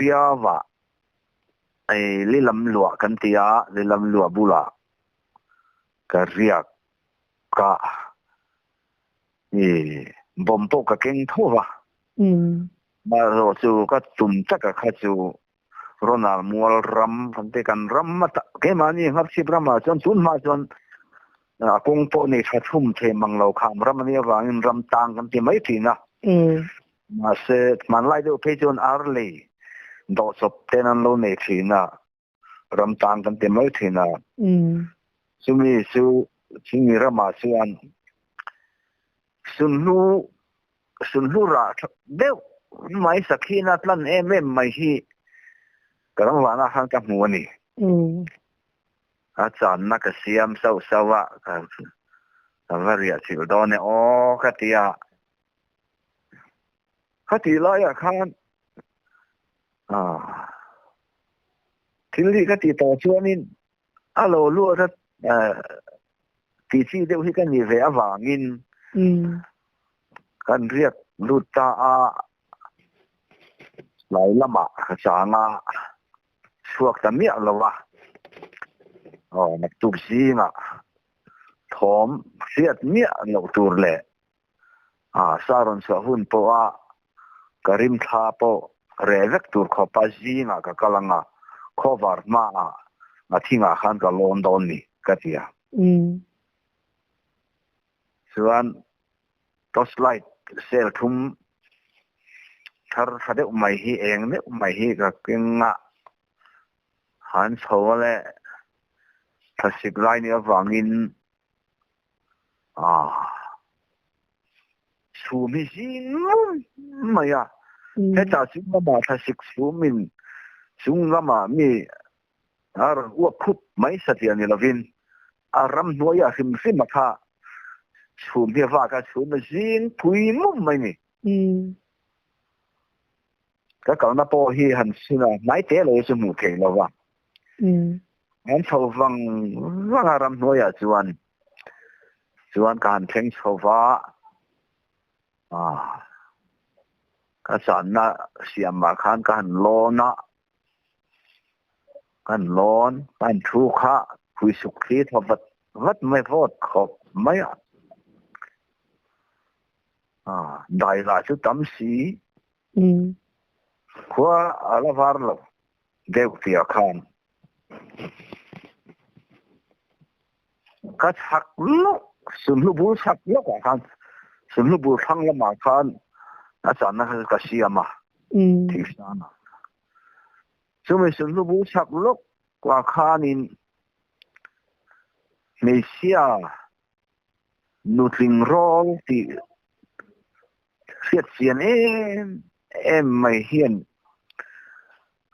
Piava ei lilam luah kan ti a, lilam luah bulah ka riak ka i bomb pawh ka keng tho va. Mahrawh chu ka tum taka kha chu Ronald Mual ram kan ti kan ram ata keimahni Ngharchhip ramah chuan tun hma chuan a kawng pawh nei tha thum thei mang lo kham ram a nih avangin ram tang kan ti mai thin a. Mahse hmanlai deuh phei chuan ar lei dawhchawp ten an lo nei thin a, ram tang kan ti mai thin a. Chumi chu chumi ramah chuan Sunhlu sunhlu rah deuh mai sakhina tlan em em mai hi ka ram vanah khan ka hmu a ni. A channa ka siam sauh sauh a, ka va riah chilh dawn e aw ka ti a. Khatih laiah khan thil hi ka tih tawh chuanin a lo luat a tih chi deuh hi ka nih ve avangin kan riak lut ta a, tlai lamah ka chang a, chhuak ta miah lo a, aw naktuk zingah thawm hriat miah loh tur leh sa rawn chhuah hun pawha ka rim thla pawh reh vek tur khawpa zingah ka kal ang a, khawvar hmaah a thingah khan ka lawn dawn ni ka ti a. Chuan torchlight cell thum thar tha deuh mai hi eng deuh mai hi ka keng a, han chho a leh thlasik lai nih avangin Chhum hi zing ngawt mai a, hetah chung lamah thlasik chhumin chung lamah mi a rawn uap khup mai satliah ni lovin a ramhnuaiah hrim hrim a kha chhum hi a vak a, chhum a zing phui mum mai ni. Ka kalna pawh hi han chhun a, hnai te lo hi chu hmuh theih lo va. An chho vang vang a ramhnuaiah chuan chuan ka han thleng chho va, ka channa siamah khan ka han lawn a, ka han lawn, ka han thu kha phuisuk thli thaw vat vat mai vawt khawp mai a. Dai lah chu tam si, khua a la var lo deuh tih khan ka chhak lawk sunhlu bul chhak lawkah khan sunhlu bul thlang lamah khan a channa kha ka siam a thingsan a chumi sunhlu bul chhak lawkah khanin hmeichhia nutling rawl tih hriat chian em em mai hian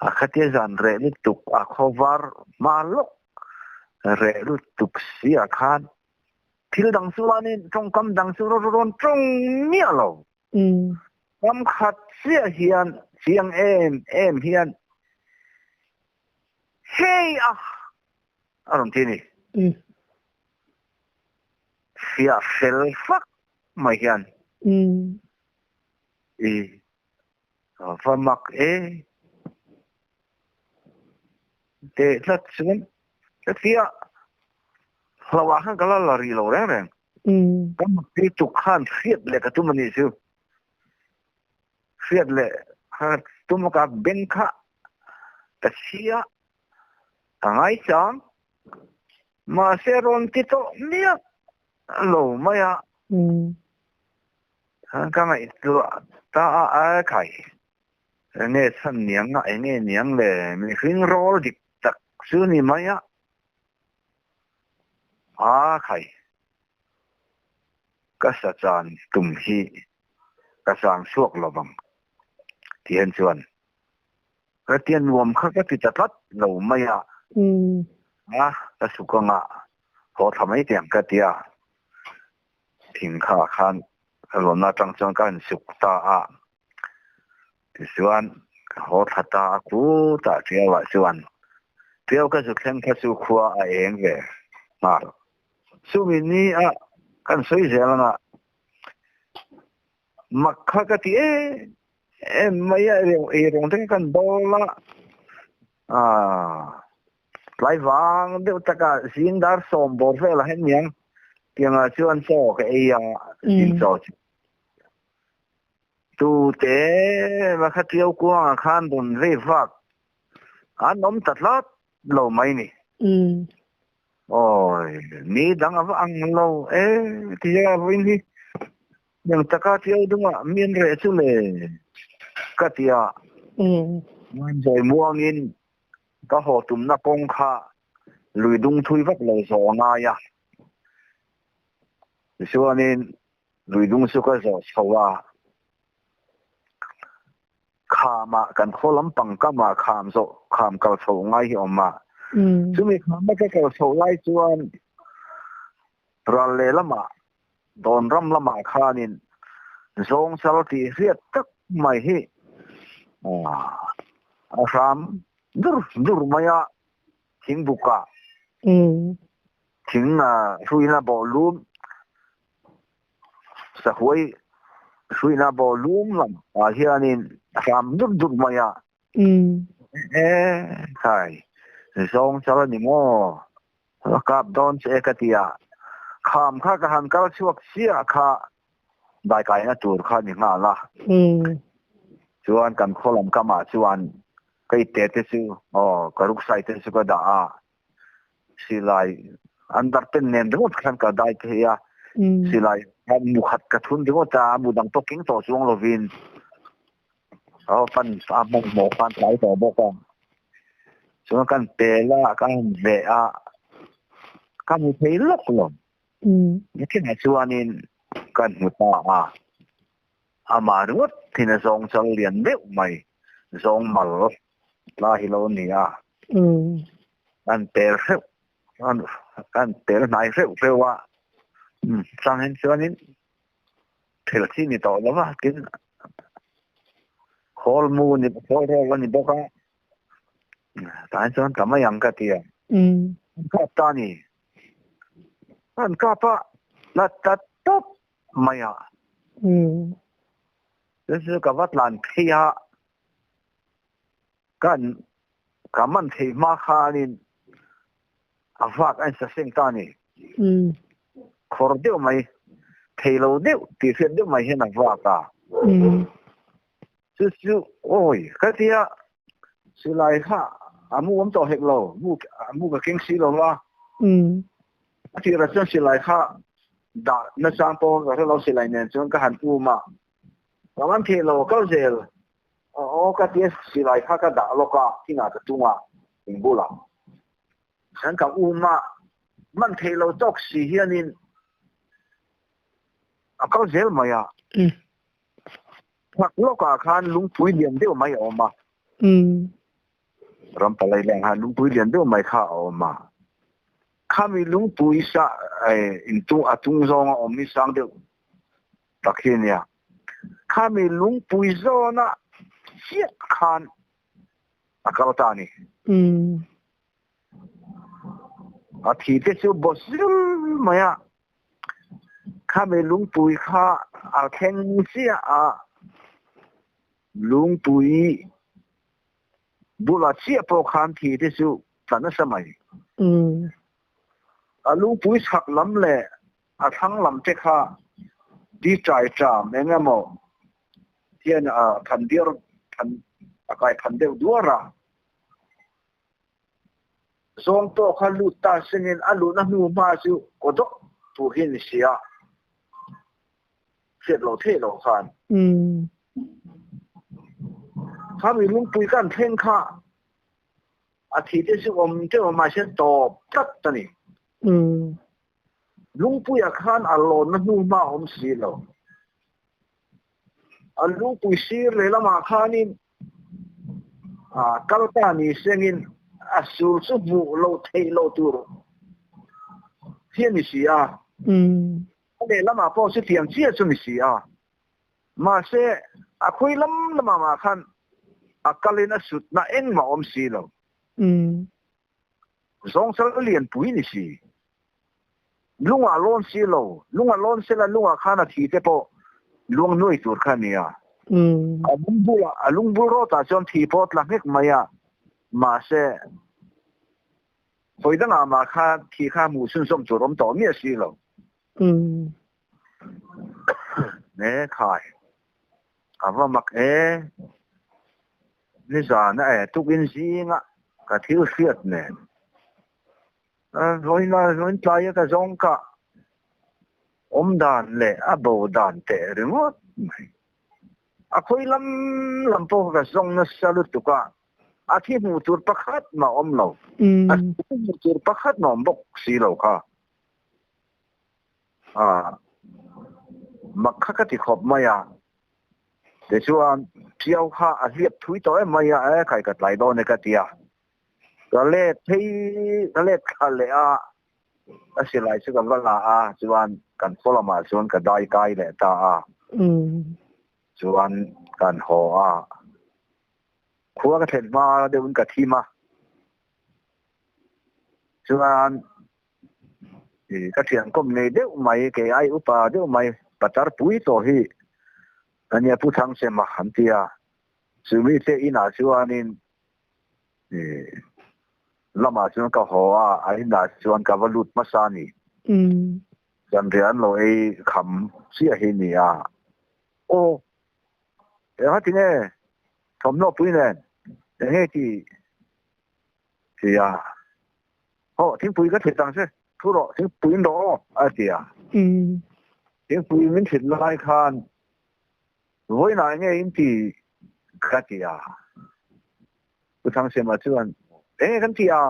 a khatia zan reh lutuk a khawvar hma lawk reh lutuk si ah khan thil dang chuanin tawngkam dang chu rawn tawng miah lo. Kam khat chiah hian chiang em em hian hei a a rawn ti a ni. Fiah fel fak mai hian i va mak e teh tlat chuan ka tia hlauhah khan ka la la rih lo reng reng. Ka mak ti tuk khan hriat leh ka tum a nih chu. Hriat leh kha tum a ka beng kha ka chhia ka ngaichang. Mahse rawn ti tawh miah lo mai a. Ka ngaihtuah ta a a khai. Enge chhan niang a enge niang le mihring rawl dik tak chu ni mai a. A khai. Ka sa chan tum hi ka sang chhuak lo vang ti hian chuan ka tia nuam kha ka ti ta tlat lo mai a. A ka suk anga haw thla mai tiang ka tia thing kha khan ka rawnna atang chuan ka han suk ta a. Tichuan ka haw thla ta a kutah Tiauah chuan Tiau ka zu thleng kha chu khua a eng ve nghal. Chumi ni a kan sawi zel anga mak kha ka ti em em mai a, eirawng te kan bawl a, ah tlai vang deuh taka zing dar sawm bawr vel ah hian niang tiangah chuan chaw ka ei a, zing chaw chu. Tute va kha Tiau kuangah khan rawn vei vak an awm ta tlat lo mai ni. Awi, ni dang a va ang lo e tia vawiin hi eng taka Tiau dungah mi an reh chu le ka ti a. Zawi muangin ka haw tumna kawng kha lui dung thui vak lo zawh a ngai a. Tichuanin Lui dung chu ka zawh chho a, khamah kan khaw lampang kamah kham zawh kham kal chhoh ngai hi a awm a. Chumi khama ka kal chhoh lai chuan ral lehlamah dawn ram lamah khanin zawng chal tih hriat tak mai hi a hram dur dur mai a, thingbukah Thing hruina bawh lum, sahuai hruina bawh lum lam ah hianin a hram dur dur mai a. E khai, zawng chal a ni maw? Ka kap dawn che e ka ti a, kham kha ka han kal chhuak chiah kha daikaina tur kha ni nghal a. Chuan kan khaw lam kamah chuan ka ite te chu aw ka ruksai te chu ka dah a. Silai an dar pen nen ringawt khan ka dai thei a, silai khan mu khat ka thun ringawt a, mu dang pawh keng tawh chuang lovin aw pan a hmanhmawh khan tlai tawh bawk a. Chuan kan pel a, ka han veh a, ka hmu thei lawk lo. Nikinah chuanin kan hmu ta a, amah ringawt thin a zawng chal lian deuh mai, zawng mal la hi lo ni a. An pel hreuh an pel hnai hreuh hreuh a, chang hian chuanin thil chi ni tawh lo va, tin khawl mu ni khawl rawk a ni bawk a, tah hian chuan ta mai ang ka ti a, an kap ta a ni, an kap a la ta tawp mai a, chu chu ka va tlan phei a. Kan ka man theih hma khanin a vak a insa seng ta a ni. Khawr deuh mai, thei lo deuh tih hriat deuh mai hian a vak a. Chu chu awi ka ti a, silai kha a mu awm tawh hek lo, mu mu ka keng si lo va. A tirah chuan silai kha dah nachang pawh ka hre lo, silai nen chuan ka han um a, ka man thei lo, kal zel. Aw ka tia silai kha ka dah lawk a, thingah ka tung a, in bulah hian ka um a, man theih lo tawk si hianin a kal zel mai a, chhak lawkah khan lungpui lian deuh mai a awm a, ram palai leng khan lungpui lian deuh mai kha a awm a, khami lungpui sa intung a tung zawnga awm hi sang deuh tak hi a nia. Khami lungpui zawna chiah khan a kal ta a ni. A thi te chu baw zul mai a, khami lungpui kha a thleng chiah a, lungpui bulah chiah pawh khan thi te chu tla nasa mai. A lungpui chhak lam leh A thlang lam te kha di ṭai ṭam eng emaw hian a phan diar phan a kai phan deuh duar a. Zawng pawh kha lut ta sengin a luhna hnu hma chu kaw dawk tur hi a ni si a, hriat loh theih loh khan. Khami lungpui kan thleng kha a thi te chu awm teuh a mahse tawp tlat a ni. Lungpuia khan a lawnna hnu hma a awm si lo. A lungpui sir leh lamah khanin kal ta ni sengin a sul chu hmuh lo theih loh tur hi a ni si a. A lehlamah pawh chutiang chiah chu ni si a. Mahse, a khawi lam lamah mah khan a kalin a sutna engmah a awm si lo. Zawngsal lianpui ni si. Lungah lawn si lo. Lungah lawn sela lungah khan a thi te pawh luang nuai tur kha a nia. A lungbulah a lungbul rawtah chuan thi pawh a tla nghek mai a, mahse hawi dangah mah kha thi kha hmuh chhunzawm tur awm tawh miah si lo. E khai, a va mak e. Nizana e tukin zinga ka thil hriat nen. Vawiin vawiin tlaia ka zawng ka awm dan leh a bo dan teh ringawt mai. A khawi lam lam pawh ka zawng nasa lutuk a, a thi hmuh tur pakhat mah awm lo. A thi hmuh tur pakhat mah awm bawk si lo kha. A mak kha ka ti khawp mai a. Tichuan, Ṭiau kha a hliap thui tawh em mai a, e khai ka tlai dawn e ka ti a. Ka let phei, ka let thla leh a, a silai chu ka va la a, chuan kan khaw lamah chuan ka dai kai leh ta a. Chuan kan haw a, khua ka thlen hma deuhin ka thim a, chuan ka thian kawm nei deuh mai, kei ai upa deuh mai, patar pui tawh hi ania Pu Thangchema an ti a, chumi te inah chuanin Lamah chuan ka haw a, a inah chuan ka va lut hmasa a ni. Zanriah an lo ei kham chiah hi ni a. Aw, engah ti nge thawmhnaw pui nen eng nge ti ti a. Haw, thingpui ka thlit ang che, thu rawh, thingpui in rawh aw, a ti a. Thingpui min thlit lai khan Vawiinah eng nge in ti ka ti a. Pu Thangsiama chuan, Eng nge kan ti a?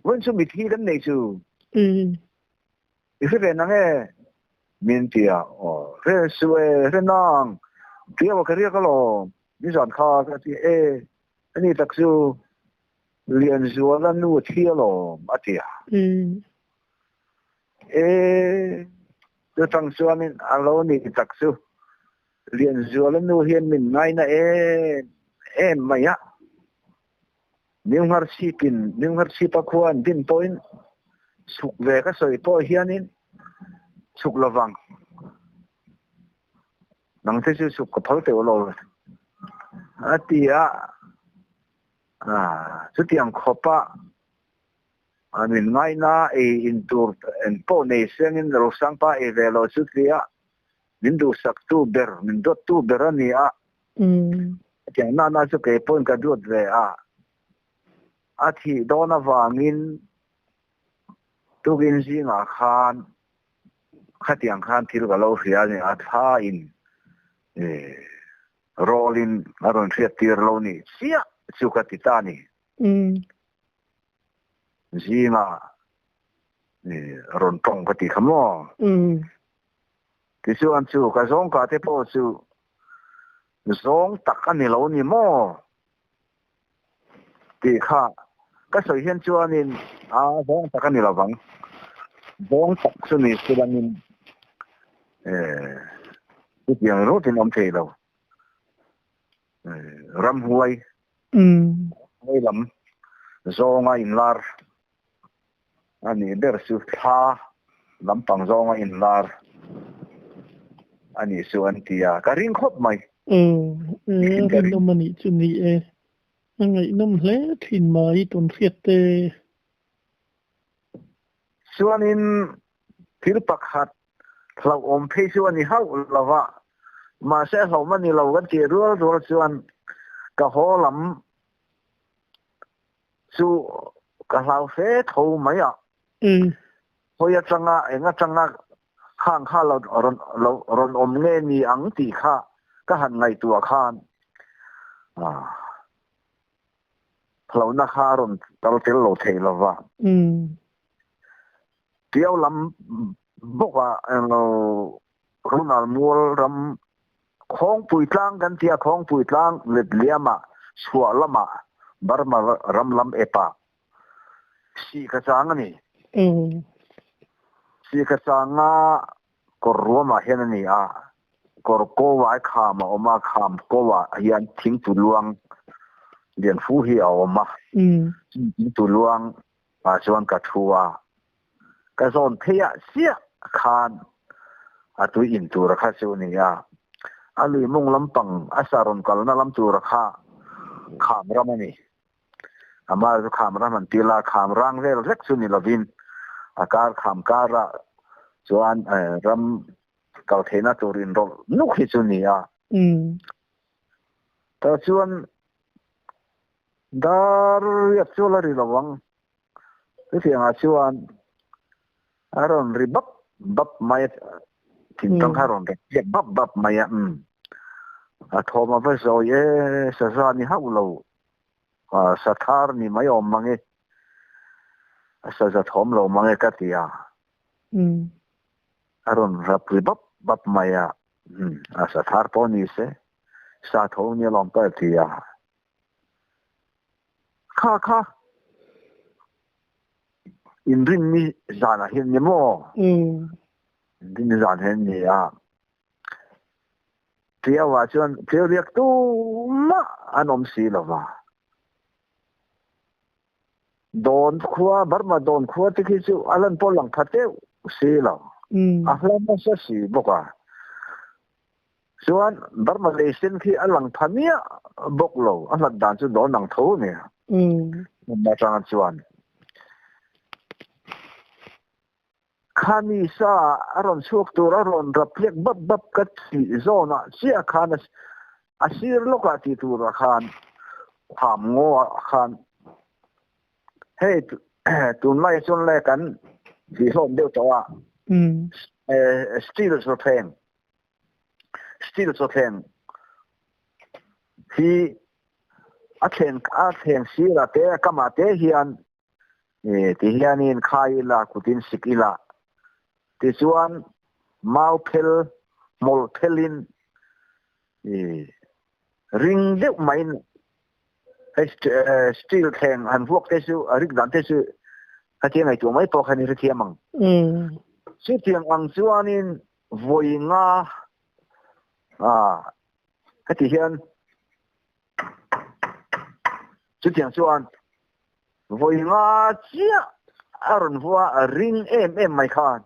Vawiin chu mithi kan nei chu. I hre ve nang e? Min ti a. Aw, hre suh e, hre nang. Tiau a ka riak alawm. Nizan kha ka ti e, ani tak chu Lianzuala nu a thi alawm, a ti a. E, chutang chuanin a lo ni tak chu Lianzuala nu hian min ngaina em em mai a. Niunghar chhipin Niunghar chhipa khua an din pawhin chhuk ve ka sawi pawh hianin chhuk lovang. Nang te chu chhuk ka phal teuh lo a ti a. Chutiang khawpa An in ngaina ei in tur eng pawh nei sengin Rosangpa ei ve lo chu tia min duhsak tu ber, min duat tu ber a ni a. Hetiang nana chu kei pawhin ka duat ve a. A thih dawn avangin tukin zingah khan khatiang khan thil ka lo hria a ni a, thla in rawlin a rawn hriat tir lo ni chiah chu ka ti ta a ni. Zinga rawn tawng ka ti kha maw? Tichuan chu ka zawng ka te pawh chu zawng tak a ni lo ni maw? Tih kha ka sawi hian chuanin a zawng tak a ni lovang. Zawng tak chu ni silangin chutiang ringawtin awm thei lo. Ramhuai hnuai lam zawnga inlar a nih ber chu thla lampang zawnga inlar a nih chu an ti a, ka ring khawp mai. Aw, a rinawm a nih chu ni e. A ngaihnawm hle thin mai tun hriat te. Chuanin thil pakhat hlauhawm phei chu a ni hauh lo va, mahse hlauhawm a ni lo kan tih rual rual chuan ka haw lam chu ka hlau fe tho mai a. Hawi atanga eng atanga khang kha lo rawn lo rawn awm nge ni ang tih kha ka han ngaihtuah khan hlauhna kha a rawn kal tel lo thei lo va. Tiau lam bawkah englo Ronald Mual ram Khawngpui tlang kan tia Khawngpui tlang letliamah chhuah lamah Burma ram lam epah sih ka chang a ni. Sih ka changa kawr ruamah hian a ni a, kawr kawai kham a awm a, kham kawah hian thingtu luang lian fu hi a awm a. Thingtu luang ah chuan ka thu a, ka zawn phei ah chiah khan a tui in tur kha chu a ni a. A lui mawng lampang a sa rawn kalna lam tura kha kham ram a ni. Amah chu kham ram an ti la, kham rang vel vek chu ni lovin a kar kham karah chuan ram kal theihna tur inrawlh nuk hi chu ni a. Tah chuan dar riat chu la ri lo ang. Chutiangah chuan a rawn ri bap bap mai a, thingtang kha a rawn ri piak bap bap mai a, umm a thawm a va zawi e, saza ni hauh lo, sa thar ni mai awm mang e, saza thawm lo mang e ka ti a, a rawn rap ri bap bap mai a, umm a sa thar pawh ni se, sa tho ni alawm ka ti a. Kha kha inrinni zanah hian ni maw? Inrinni zan hian ni a. Tiauah chuan Tiau riak tumah an awm si lo va. Dawn khua, Burma dawn khua te khi chu a lan pawh lang pha teuh si lo. A hla nasa si bawk a. Chuan Burma lei sen khi a lang pha miah bawk lo, a hlat dan chu dawn ang tho a ni. Hmun atanga chuan khami sa a rawn chhuak tur a rawn rap hlek bap bap ka tih zawnah chiah khan a sir lawkah tih turah khan kham ngaw ah khan hei tunlai chuan le kan tihhlawm deuh tawh a, steel chawthleng Steel chawthleng hi a thleng a thleng sirah te a kamah te hian ti hianin khai ila kutin sik ila tichuan mau phel hmawlh phelin ring deuh maiin hei steel thleng han vuak te chu a rik dan te chu hetiang ngaihtuah mai pawh khan i hrethiam ang. Chutiang ang chuanin Vawi nga ah heti hian chutiang chuan vawi nga chiah a rawn vua a ring em em mai khan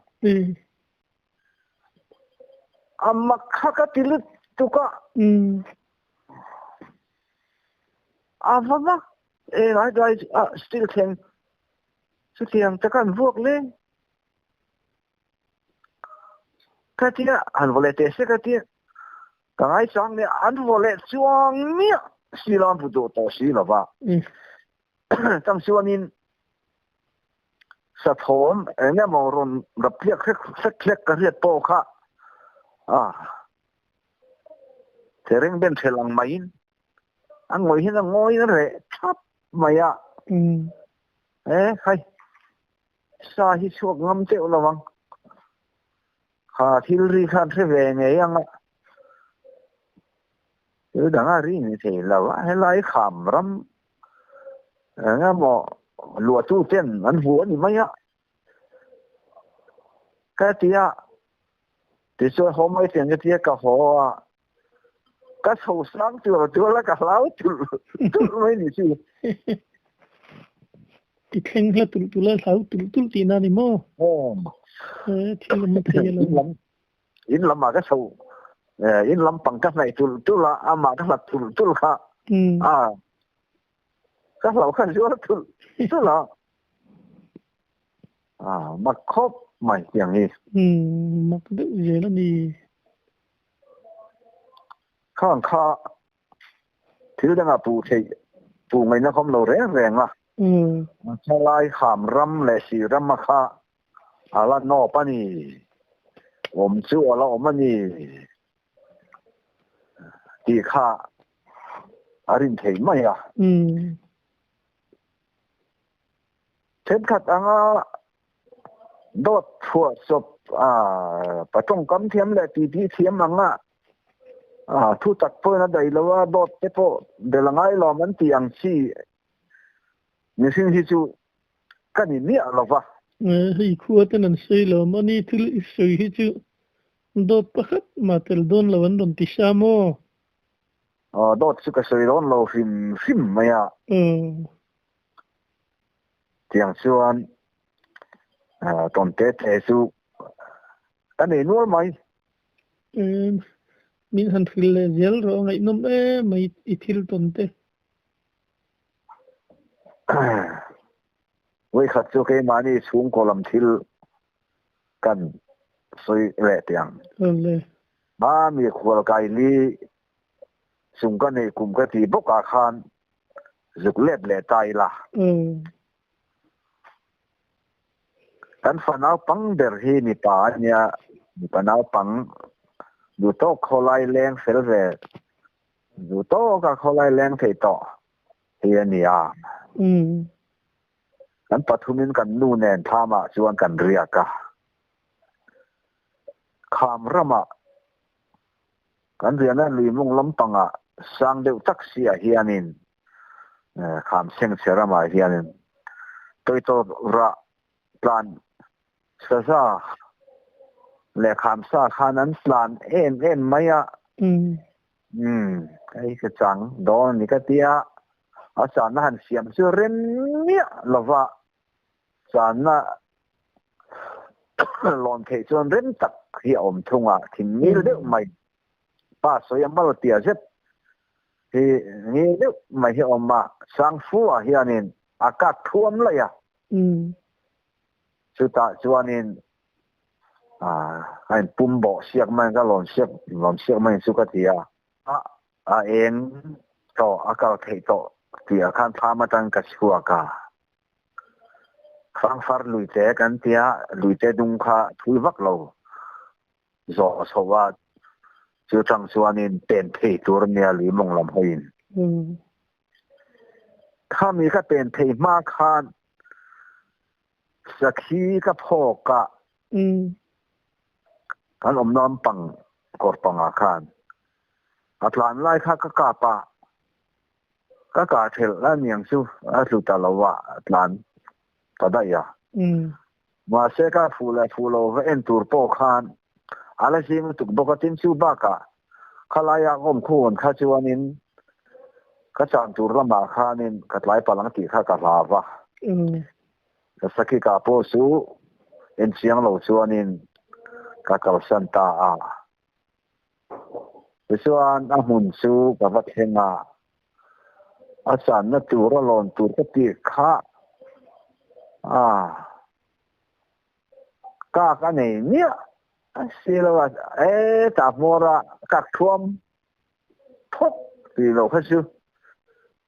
a mak kha ka ti lutuk a a va vak e lai lai steel thleng chutiang taka an vuak le. Ka tia an vaw leh teh se ka tia ka ngaichang nia an vaw leh chuang miah si lo an vu duh tawh si lo va chang chuanin sathawm eng emaw rawn rap tliak hlek hlek hlek ka hriat pawh kha a thereng ben ṭhelh ang maiin a ngawih hian a ngawi reh ṭhap mai a e hai. Sa hi chhuak ngam teuh lo ang. Kha thil ri khan hre ve ngei ang a. Thil dang a ri ni thei lo a, helai kham ram eng emaw luahtu ten an hmu a ni mai a. Ka ti a, tichuan haw mai tiang ka ti a, ka haw a, ka chho sang tur tual a, ka hlau tulh tulh mai ni chu. I thleng hla tulh tulh a, hlau tulh tulh tihna a ni maw? Aw. Thil awm thei a lo. In lam, in lamah ka chho, in lam pang ka hnaih tulh tulh a, amah ka hlat tulh tulh kha. A, ka hlau kha zual tulh tulh a. A, mak khawp mai tiang hi. Mak deuh zel a ni. Khang kha thil dangah puh theih puh ngaihna khawm lo reng reng a. Thalai kham ram leh sih ram a kha a la nawp a ni. Awm chu a la awm a ni tih kha a rin thei mai a. Thenkhat anga dawt chhuah chawp pa tawngkam thiam leh titi thiam anga thu tak pawhin a daih lo a, dawt te pawh bel a ngai lo an tih ang chi mihring hi chu ka ni miah lo va. Hei khua ten an sawi lo mahni thil i sawi hi chu dawt pakhat mah tel dawn lo an rawn ti sa maw? Dawt chu ka sawi dawn lo hrim hrim mai a. Tiang chuan tawn te te chu ka nei nual mai. Min han hrilh leh zel rawh a ngaihnawm em mai i thil tawn te. Vawikhat chu keimahni chhungkaw lam thil kan sawi leh teh ang. Awle. Mami khual kai li chung ka neih kum ka tih bawkah khan zuk let leh ta ila. Kan fa naupang ber hi mipa a nia, mipa naupang duh tawk khawlai leng fel ve, duh tawka khawlai leng thei tawh hi a ni a. Kan pathumin kan nu nen thlamah chuan kan riak a. Kham ramah kan riahna lui mawng lampangah sang deuh tak siah hianin kham chhengchhe ramah hianin tawitawt rah tlan saza leh kham sa khan an tlan em em mai a. Umm hei ka chang dawn a ni ka tia, a channa han siam chu rem miah lova channa lawn theih chuan rem tak hi a awm thung a, thing ngil deuh mai pa sawi a mal tia zet hi ngil deuh mai hi a awm a, Sangfu ah hianin a kak thuam laih a, chutah chuanin a in pum bawh siak mai ka lawn siak lawn siak mai chu ka ti a, a eng tawh a kal theih tawh tih ah khan thlam atang ka chhuak a. Fangfar luite kan tia luite dung kha thui vak lo zawh chho a chu tang chuanin pen phei tur ania lui mawng lam hawiin. Khami ka pen phei hma khan sakhi ka phawk a kan awmna lampang kawr pangah khan a tlan lai kha ka kap a. Ka kah thelh a niang chu a tlu ta lo a, a tlan ta daih a. Mahse ka fuh leh fuh lo va en tur pawh khan a la zing lutuk bawk a, tin chu bakah khalaia ka awm khuan kha chuanin ka chan tur lamah khanin ka tlai palh ang tih kha ka hlau va. Ka sakika pawh chu en chiang lo chuanin ka kalsan ta a. Tichuan a hmun chu ka va thleng a, a channa tur a lawn tur ka tih kha a kak a nei miah a si lo a, e tah hmawr a kak thuam thawk tih loh kha chu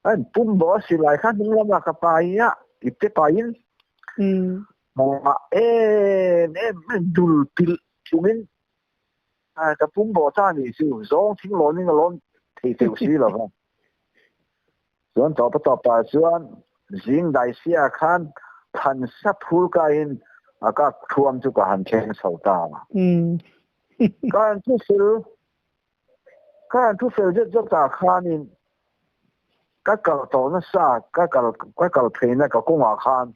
a in pum bawh a silai kha hnung lamah ka pai a, ipte paiin em em dul pilh chungin Ka pum bawh ta nih chu zawng thing lawnin a lawn thei teuh si lo va. Chuan tawpa tawpah chuan zing daisia khan than sa phul kaiin a kak thuam chu ka han thleng chho ta. Ka han thu fel, ka han thu fel zet zawtah khanin ka kal tawh nasa, ka kal ka kal pheina ka kawngah khan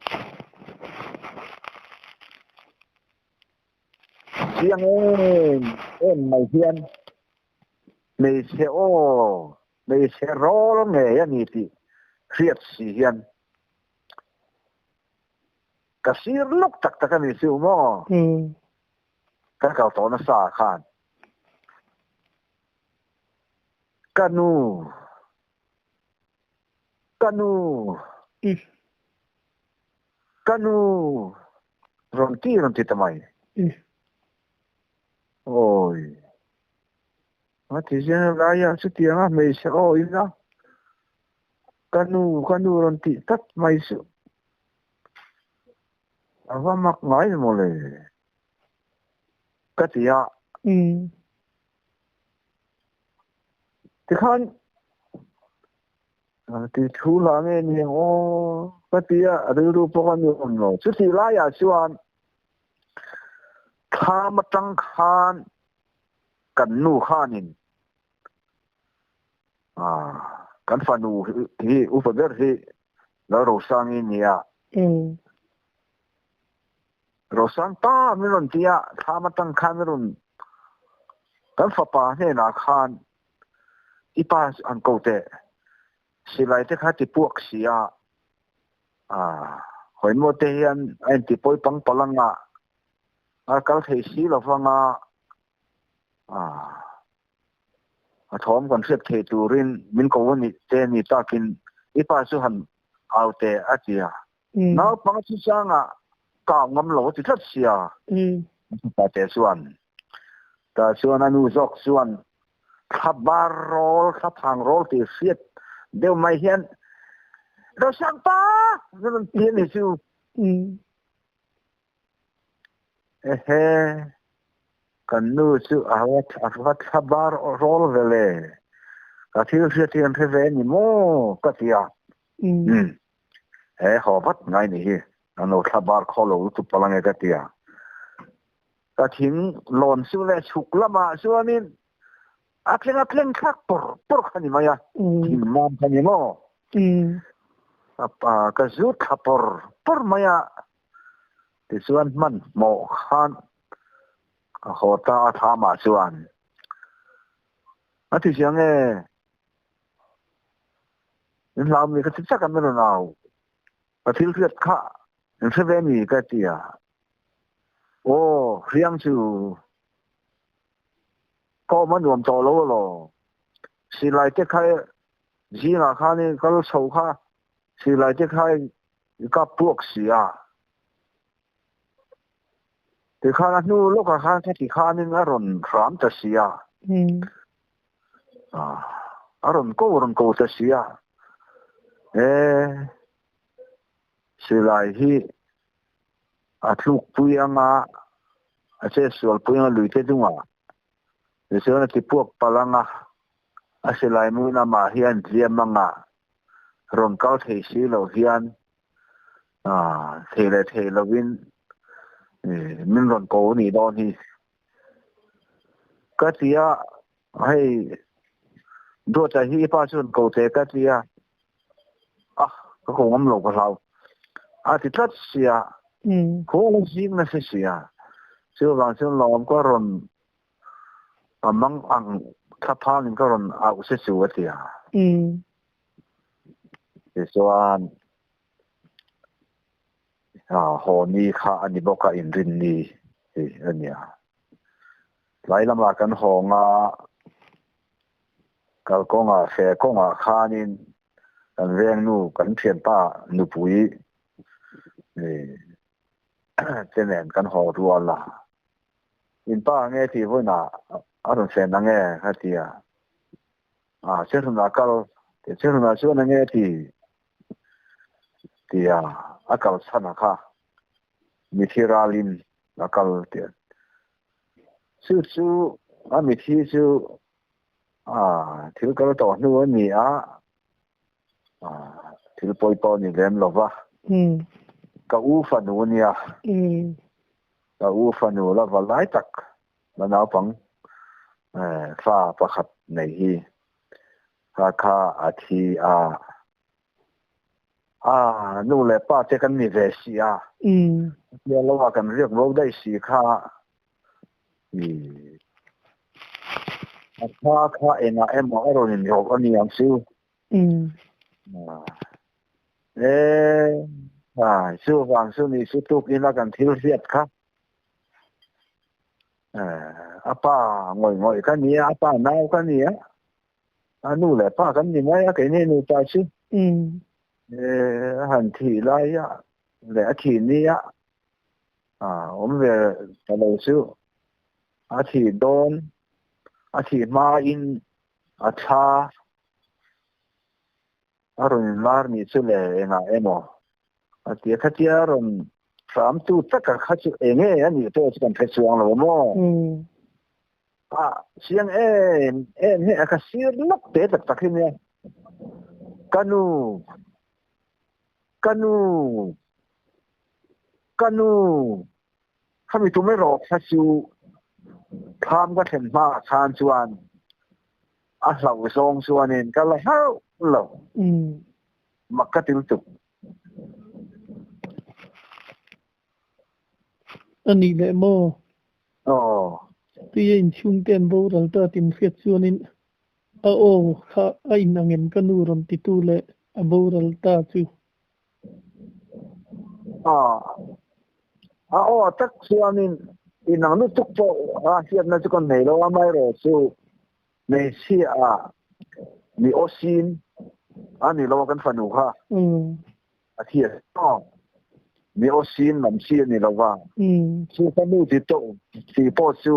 Chiang em em mai hian hmeichhe aw, hmeichhe rawl ngei a ni tih hriat si hian ka sir lawk tak tak a ni chu maw? Ka kal tawh nasa ah khan ka nu, ka nu, Ka nu rawn ti rawn ti ta mai. Awi. A ti zel lai a chutiang a hmeichhe aw in a ka nu ka nu rawn tih tlat mai chu a va mak ngai maw le ka ti a. Tikhan Ti thu hla nge ni ang aw ka ti a, a rilru pawh ka nuam lo. Chutih laiah chuan thlam atang khan kan nu khanin kan fanu hi upa ber hi Lalrosangi a ni a. Rosang pa min rawn ti a, thlam atang khan min rawn kan fapa hnenah khan I pa an ko teh. Silai te kha ti puak si a, hawimaw te hian a inti pawi pang palh ang a, a kal thei si lo vang a, A thawm kan hriat thei turin min ko a nih te ni takin i pa chu han au teh a ti a. Naupang chu changah ka au ngam lo a ti tlat sia. Pa te chuan tah chuan a nu zawk chuan thla bar rawl, thla phang rawl tih hriat deuh mai hian Rosangpa! a rawn ti a ni chu. Ehe, kan nu chu a va thla bar rawl ve le, ka thil hriat hi an hre ve a ni maw ka ti a. Umm, he haw vat ngai ni hi, an lo thla bar khaw lo lutuk palh ange ka ti a. Ka thing lawn chu leh chhuk lamah chuanin a tleng a tleng thlak pawr pawr kha ni mai a, thing mam kha ni maw? Ka zut thla pawr pawr mai a. Tichuan hmanhmawh khan a haw ta a thlamah chuan a ti chiang e, in hlau mi ka ti chak a min rawn au, ka thil hriat kha in hre ve mi ka ti a, aw hriang chu ka awm a nuam tawh lo alaw, silai te kha zingah khan i kal chho kha silai te kha I kap puak si a. Tikhan a hnu lawkah khan khati khanin a rawn hram ta si a. A rawn ko rawn ko ta si a. E, silai hi a tlukpui anga a chetsualpui anga luite dungah tichuan a ti puak palh anga a silai muin amah hian tliam anga rawn kal thei si lo hian thei leh thei lovin min rawn ko a nih dawn hi. Ka ti a, hei Duata hi i pa chu rawn ko teh ka ti a, ah ka ko ngam lo ka hlau a ti tlat sia, khaw la zing nasa sia, chuvang chuan lawm ka rawn A mang ang thlaphangin ka rawn auh se chu a ti a. Tichuan, haw ni kha a ni bawk a, inrin ni hi a ni a. Tlai lamah kan hawng a, kalkawngah, fe kawngah khanin kan vengnu, kan thianpa nupui te nen kan haw rual a. In pa nge tih vawiinah a rawn fen ang e ka ti a, ah Chherhunah kal tih Chherhunah chuan eng nge ti ti a, a kal chhan a kha mithi ralin a kal tih a, chu chu a mithi chu ah thil kal tawh hnu a ni a, ah thil pawi pawh a ni lem lo va, ka u fanu a nia. Ka u fanu la va lai tak la naupang fa pakhat nei hi kha kha a thi a, a nu leh pa te kan ni ve si a, tia lo ah kan riak bo daih si kha i a kha kha engah emaw a rawn inrawlh a ni ang chu. E, a, chuvang chu ni chu tukin a kan thil hriat kha. A pa ngawih ngawih ka ni a, a pa nau ka ni a, a nu leh pa kan ni mai a, keini nupa chu. E, a han thih lai a leh a thih ni a, a awm ve ta lo chu. A thih dawn, a thih hmain a thla a rawn inlar nih chu le engah emaw a ti a, khatia rawn hramtu taka kha chu enge a nih pawh chu kan hre chuang lo maw? A chiang em em hi a ka sir lawk te tak tak hi nia, ka nu, ka nu, ka nu khami tum erawh kha chu thlam ka thlen hmaah khan chuan A hlauh zawng chuanin ka la hlauh lo. Mak ka ti lutuk. A nih leh maw? Aw. Tuia inchhung te an boral ta tih hriat chuanin a aw kha a inang em ka nu rawn titu leh a boral ta chu. Aw. A aw tak chuanin inang lutuk pawh a hriatna chu ka nei lo a, amaherawhchu. Hmeichhia mi aw sin a ni lo a kan fanu kha a thi a aw mi aw sin lam chi a ni lo va chu ka nu ti tawh ti pawh chu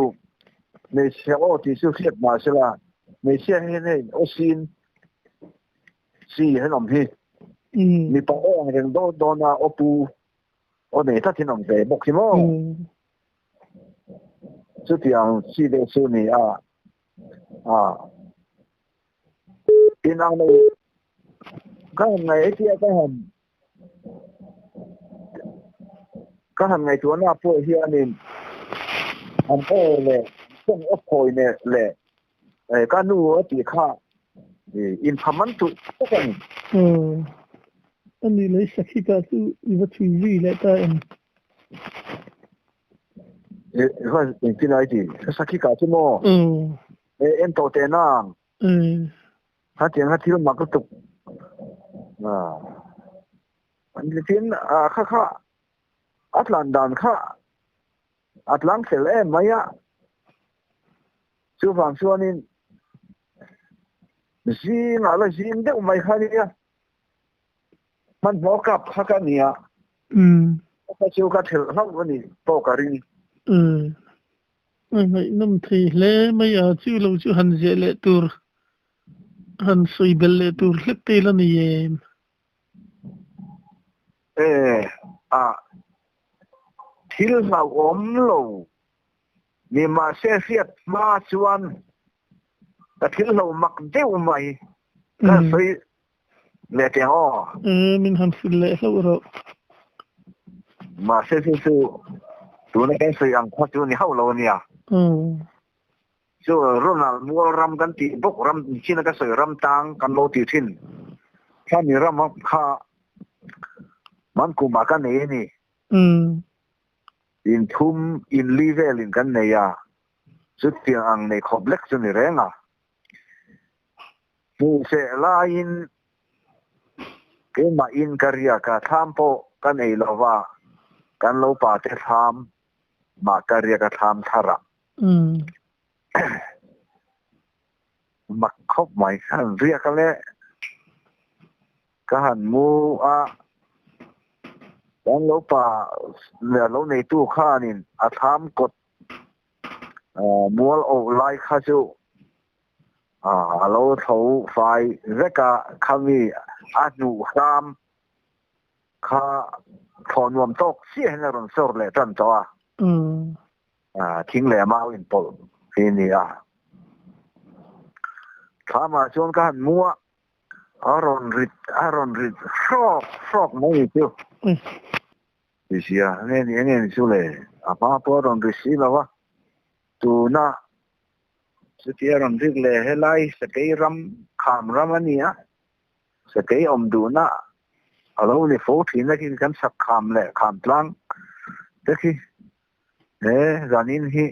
hmeichhia aw tih chu hriat mah sela hmeichhia hian hei aw sin chi an awm hi mipa aw ang reng dawn dawn a aw pu aw nei tlat in awm ve bawk hi maw. Chutiang chi deuh chu ni a, a in ang lo ka han ngaih hetia ka han ka han ngaihtuahna pawh hianin an aw leh tawng aw phawi leh leh ka nu a tih kha inpham an tulh tak a ni. Aw, ani lei sakhika chu i va chhui zui leh ta em? Engtin ai ti? Sakhika chu maw? En tawh teh nang. Hetiang kha thil mak lutuk. Tin, kha kha a tlan dan kha a tlang fel em mai a. Chuvang chuanin zingah la zing deuh mai kha nia. Hmanhmawh kap kha ka nia. Ka chu ka thelh hlauh a ni pawh ka ring. A ngaihnawm thei hle mai a, chu lo chu han ziah leh tur, han sawi belh leh tur hlek te la nei em? E, a thil hlauhawm lo ni mahse hriat hma chuan ka thil hlo mak deuh mai ka sawi Leh teh aw. Min han hrilh leh hlauh rawh. Mahse chu chu tuna kan sawi ang kha chu ni hauh lo ania. Chu Ronald Mual ram kan tih bawk ram chin a ka sawi ram tang kan lo tih thin. Khami ram kha man kumah ka nei a ni. In thum in li velin kan nei a, chutiang ang nei khawp lek chu ni reng a. Hmuhseh laiin keimahin ka riak a, thlam pawh ka nei lo va, kan lo pa te thlam mah ka riak a thlam thar ah. Mak khawp mai, ka han riak a le, ka han mu a, kan lo pa lo neitu khanin a thlam kawt mual oh lai kha chu a lo tho fai vek a, khami a hnuh hram kha thlawh nuam tawk chiah hian a rawn sawr leh tan tawh a, thing leh mau inpawlh hi a ni a. Thlamah chuan ka han mu a, a rawn rit a rawn rit hrawk hrawk mai chu. Ti sia, nge ni enge ni chu le, a hma pawh a rawn ri si lo a, tuna chutia rawn rik le helai sakei ram kham ram a ni a, sakei awm duhna a lo ni fo thin a khi kan sak kham leh kham tlang te khi he zanin hi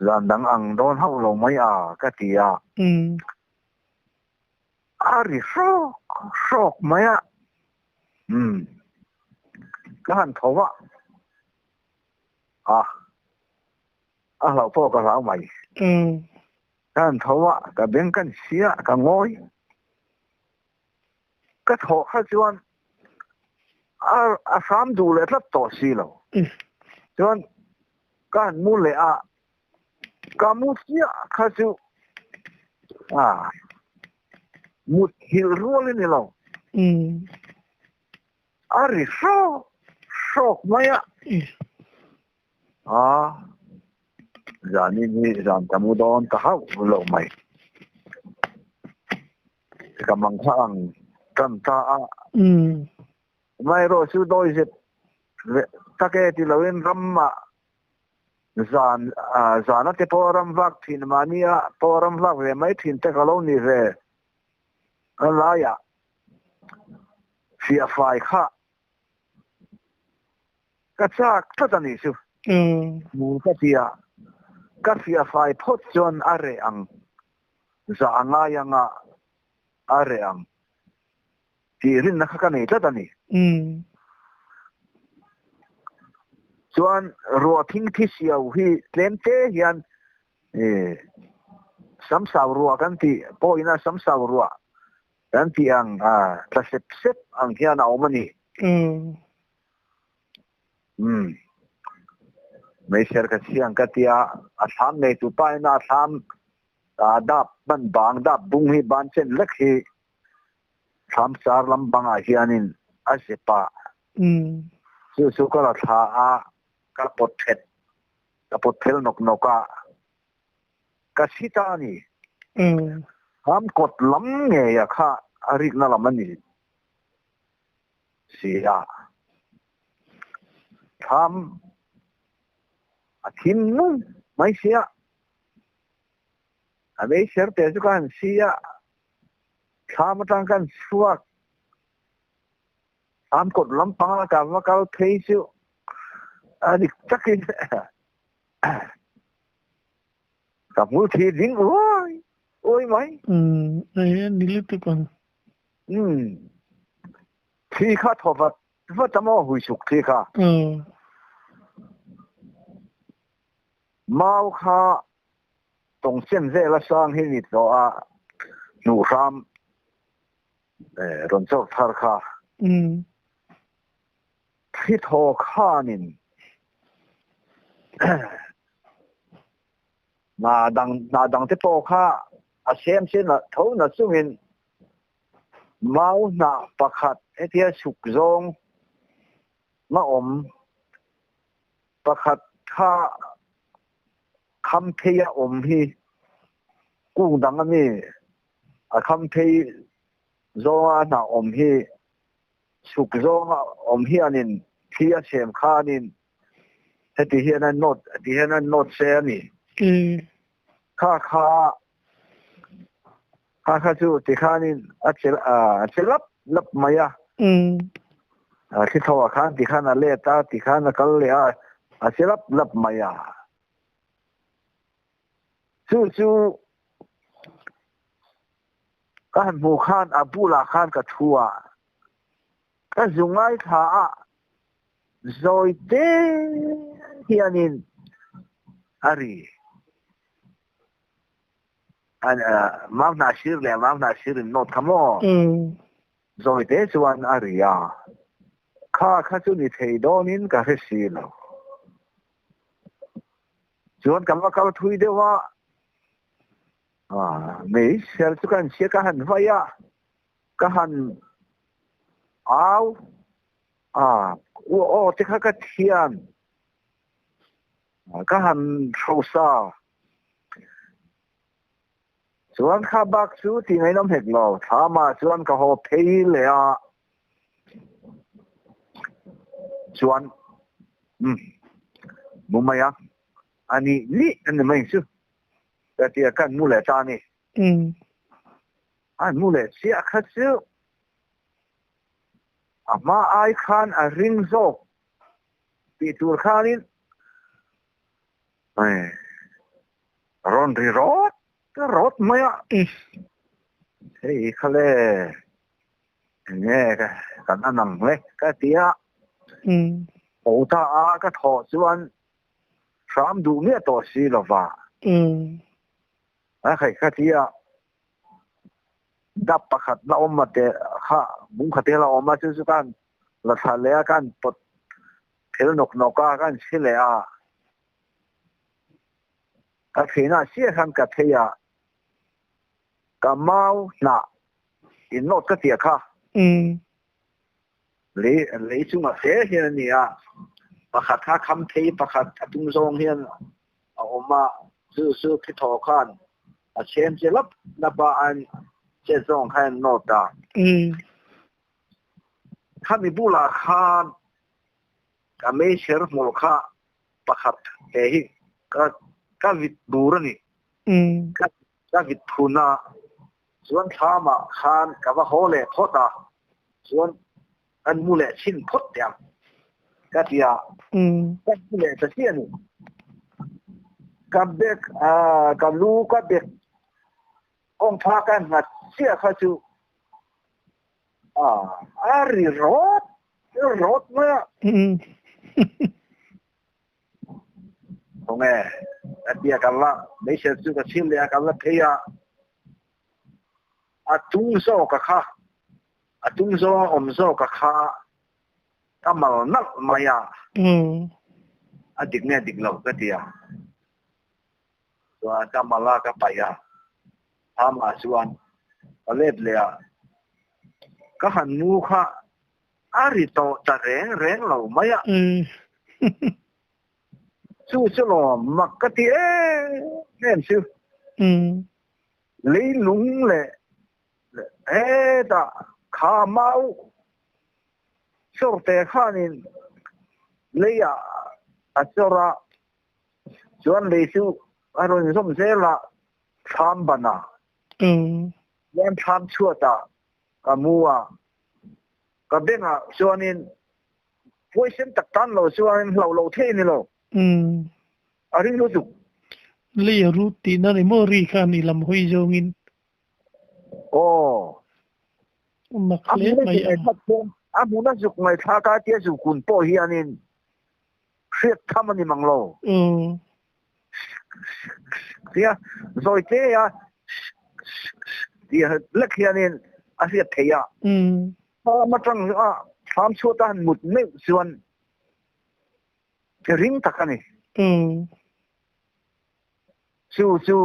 zan dang ang dawn hauh lo mai a ka ti a, a ri hrawk hrawk mai a. Umm. Ka han tho a. A. A hlauh pawh ka hlau mai. Ka han tho a, ka beng ka ni a, ka ngawi. Ka thawh kha chuan a a hram duh leh tlat tawh si lo. Chuan ka han mu leh a, ka mu chiah kha chu a. Mut hilh rual i ni lo. A ri hrawk hrawk mai a. A, zanin hi zan ka mu dawn ta hauh lo mai. Ka mang kha ang tan ta a. Amaherawhchu dawi zet tak e ti loin ramah Zan zana te pawh ram vak thin mahnia pawh ram vak ve mai thin te ka lo ni ve a laiah fiah fai kha ka chak tlat a nih chu. Ka ti a, ka fiah fai phawt chuan a reh ang, zah a ngai anga a reh ang tih rinna kha ka nei tlat a ni. Chuan ruah thing thi siau hi tlem te hian Samsau ruah kan tih pawhin a samsau ruah kan tih ang tla sep sep ang hian a awm a ni. Umm. Meiser ka chhiang ka tia, a thlam neitu pa in a thlam dap hman bang dap bung hi ban chen lek hi thlam sar lam bangah hianin a zep a. Chu chu ka la thla a, ka pawt thet, ka pawt phel nawk nawk a, ka si ta a ni. Thlam kawt lam ngei a kha a rikna lam a ni si a. Thlam a thim nung mai sia. A meichher te chu ka han si a, thlam atang ka han chhuak. Thlam kawt lampanga ka va kal phei chu a dik takin ka hmul thi ding uai uai mai. Umm, a ni lutuk ang. Umm, thi kha thaw vat vat a maw hui suk thi kha. Mau kha tawngchen vel a sang hi ni tawh a, hnuh hram rawn chawrh thar kha. Thi thaw khanin hna dang hna dang te pawh kha a sem sen a tho na chungin mau hnah pakhat hetia chhuk zawng a awm pakhat kha kham phei a awm hi kung dang a ni a kham phei zawnga a hnah awm hi chhuk zawnga awm hianin thi a chhem khanin heti hian a nawt ti hian a nawt se a ni. Kha kha kha kha chu tikhanin a che a che lap lap mai a. A thli tho ah khan tikhan a let a, tikhan a kal leh a, a che lap lap mai a. Chu chu ka han hmuh khan a bulah khan ka thu a, ka zu ngaithla a, zawi te hianin a ri. Mau hnah sir leh mau hnah sir in nawt kha maw? Zawi te chuan a ri a, kha kha chu ni thei dawnin ka hre si lo. Chuan ka va kal thui deuh a, meichher chu ka han chhia ka han vai a, ka han au a, aw te kha ka thian, ka han hrosa. Chuan kha bak chu tih ngaihnawm hek lo, thlamah chuan ka haw phei leh a, chuan umm mu mai a, a nih nih a ni mai chu ka ti a, kan mu leh ta a ni. An mu leh chiah kha chu a hma ai khan a ring zawk tih tur khanin Rawn ri rawt rawt mai a, hei kha le enge kan an ang hle ka ti a, ho ta a ka thawh chuan hram duh miah tawh si lova, a hei ka ti a, dap pakhat la awm a te kha bung khat te la awm a chu chu ka han la thla leh a ka han pawt phel nawk nawk a ka han chhi leh a. Ka theihna chiah khan ka thei a, ka mau hnah in nawt ka tia kha. Lei lei chungah hle hian a ni a, pakhat kha kham thei pakhat a tum zawng hian a awm a, chu chu thithaw khan a chhem che lap lap a, an chet zawng khan an nawt a. Khami bulah khan ka meichher hmul kha pakhat he hi ka ka vit bur a ni. Ka ka vit phun a, chuan thlamah khan ka va haw leh phawt a, chuan kan mu leh chhin phawt teh ang ka ti a, ka mu leh ta chiah a ni. Ka bek ka lu ka bek kawngpha ka nghat chiah kha chu a ri rawt rawt mai a. Khawnge a tia ka la meichher chu ka chhil leh a ka la phei a, a tung zawk a kha a tung zawnga awm zawk a kha ka mal nalh mai a, a dik nge dik lo ka ti a, chuan ka mal a ka paih a, amah chuan ka let leh a, ka han mu kha a ri tawh ta reng reng lo mai a. Chu chu lawm mak ka ti em em chu. Leilung leh hetah kha mau chawrte khanin leiah a chawr a, chuan lei chu a rawn zawm zel a, thlam banah chuan thlam chhuatah ka mu a, ka bengah chuanin Huaisen tak tan lo chuan hlauh loh theih a ni lo. A ring lutuk. Lei a rut tihna ni maw ri khan i lam hawi zawngin. Aw. Mak hle mai a. A hmuna zuk ngaihthlak a tia zuk hun pawh hianin hriat tham a ni mang lo. Tia zawi te a tia lek hianin a hriat theih a. Thlam atang a thlam chhuat a han mut meuh chuan ring tak a ni. Chu chu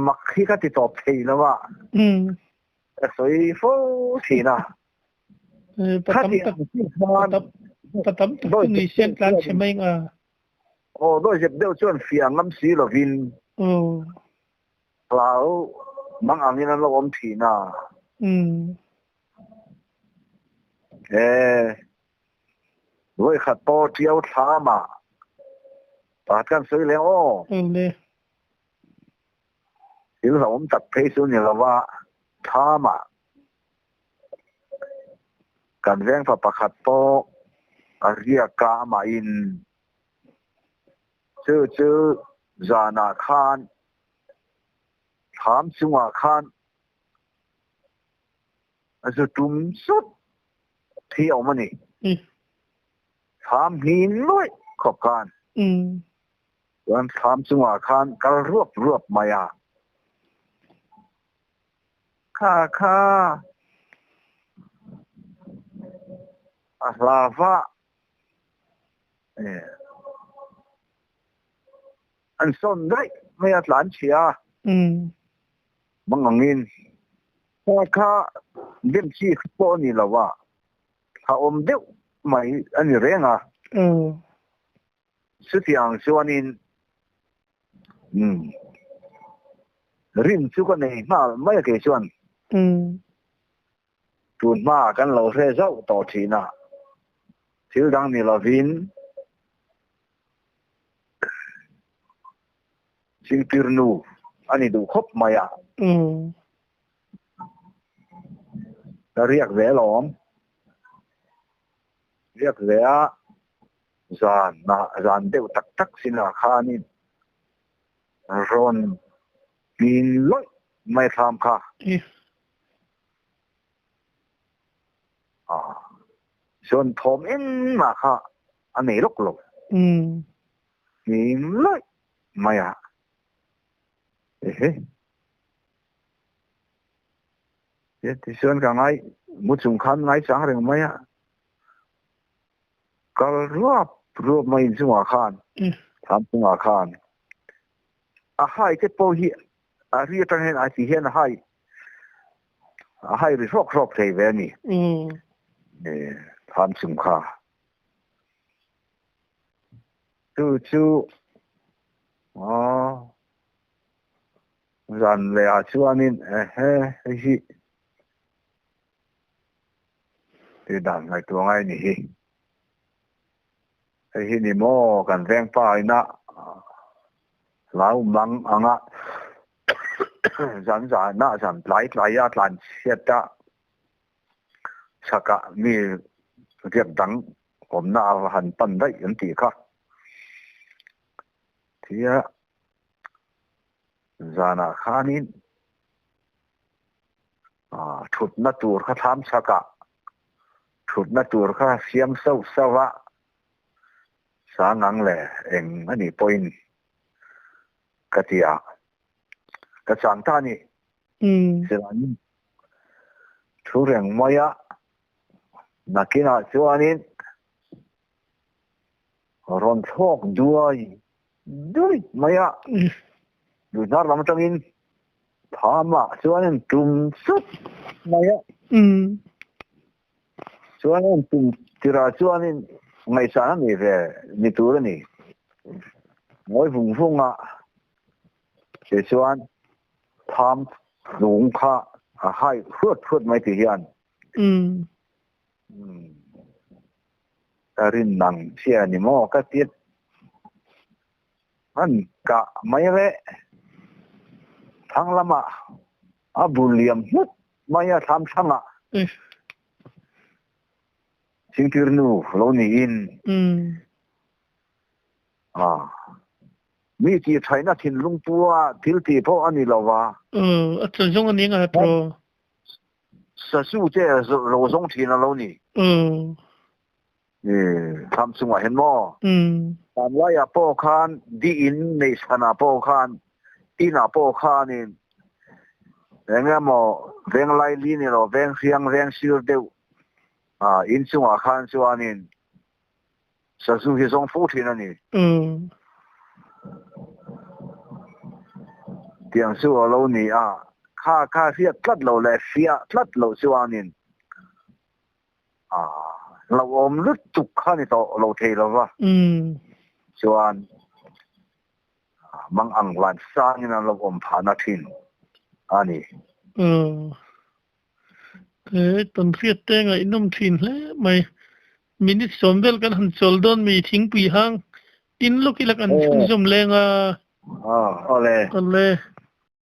mak hi ka ti tawp thei lo a, ka sawi fo thin a. Pa tam tak pa tam tak chu ni se an tlan chhe mai ang a. Aw, dawihzep deuh chuan fiah ngam si lovin. Hlau mang angin an lo awm thin a. E, vawikhat pawh Tiau thlamah pakhat kan sawi leh aw. Thil hlauhawm tak phei chu ni lova thlamah kan vengfa pakhat pawh a riak a amahin chu chu zanah khan Thlam chungah khan a zu tum sut thi a awm a ni. Thlam hnin luaih khawp khan. Chuan thlam chungah khan kal ruap ruap mai a. Kha kha a hla vah. An sawn daih mai a tlan chhia a. Mang angin kha kha dem chi pawh a ni lo a, thla awm deuh mai a ni reng a. Chutiang chuanin rin chu ka nei nghal mai a kei chuan. Tun hmaah kan lo hre zauh tawh thin a, thil dang ni lovin Zingtir nu a ni duh khawp mai a. Ka riak ve alawm. Riak ve a, zan zan deuh tak tak sinah khanin rawn hmin lawih mai thlam kha. Chuan thawm engmah kha a nei lawk lo. Hnim lawih mai a. Ehe. Tichuan ka ngai mu chung khan ngai chang reng mai a. Kal ruap ruap mai inchungah khan, thlam chungah khan a hai te pawh hi A ri atang hian a ti hian a hai a hai ri hrawk hrawk thei ve a ni. Thlam chung kha. Chu chu aw zan leh ah chuanin ehe hei hi tih dan ngaihtuah ngai a ni hi. Hei hi ni maw kan vengpa ina hlau mang anga zan zana zan tlai tlai a tlan chhiat a chhakah mi riak dang awmna a va han pan daih an tih kha. Tia zanah khanin thutna tur kha thlam chhakah thutna tur kha siam sauh sauh a. Sangang leh eng a nih pawhin ka ti a, ka chang ta a ni. Silaiin thu reng mai a, nakinah chuanin rawn thlawk duai duai mai a, duhnar lam atangin thamah chuanin tum sut mai a. Chuan an tum tirah chuanin ngaihsan a nei ve ni tur a ni. Ngawi vung vung a, tichuan tham tlung kha a hai hruat hruat mai ti hian ka rin nang chiah ni maw ka ti an kah mai leh thlang lamah a bu liam hmut mai a thlam thlangah Thingtir nu lo niin a mi tih thaihna thinlung pua thil tih pawh a ni lo va. A tla zawng a ni ngai pawh. Sasu te ro zawng thin a lo ni. Thlam chungah hian maw? Thlam laiah pawh khan di in neih chhanah pawh khan inah pawh khanin eng emaw veng laili ni lo veng hriang veng sir deuh in chungah khan chuanin sazu hi zawng fo thin a ni. Tiang chu a lo ni a, kha kha hriat tlat loh leh fiah tlat loh chuanin hlauhawm lutuk kha ni tawh lo thei lo va, chuan mang ang hlan sangin an lo awm phahna thin a ni. He tawnhriat te ngaihnawm thin hle mai. Minute sawm vel kan han chawl dawn mi thingpui hang tin lawk ila kan chhunzawm leng a. Awle. Awle.